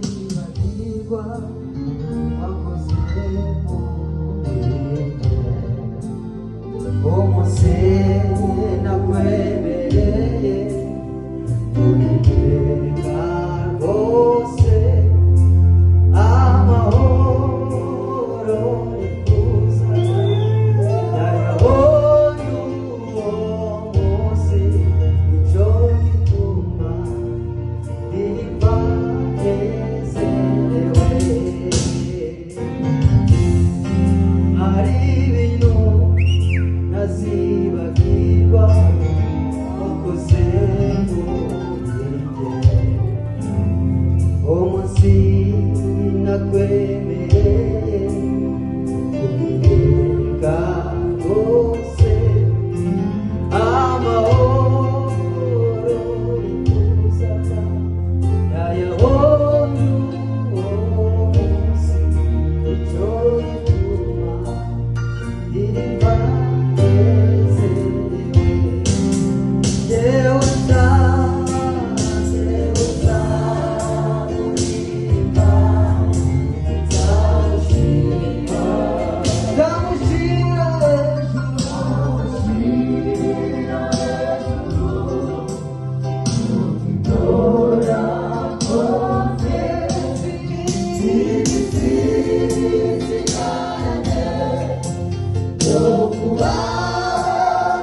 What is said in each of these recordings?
Ntazibagirwa wakoze muri njye. Umunsi nakwemereye uniteka rwose, amahoro nifuza nayabonye uwo munsi. Nicyo gituma ndirimba nezerewe. Hari ibintu ntazibagirwa wakoze muri njye. Umunsi nakwemereye unyereka rwose, amahoro nifuzaga nayabonye uwo munsi. Nicyo gituma ndirimba nezerewe. Yewe nzakuririmba, nzagushima, nzagushira hejuru, urakoze, ibisigaye byo kuba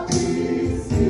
ku isi.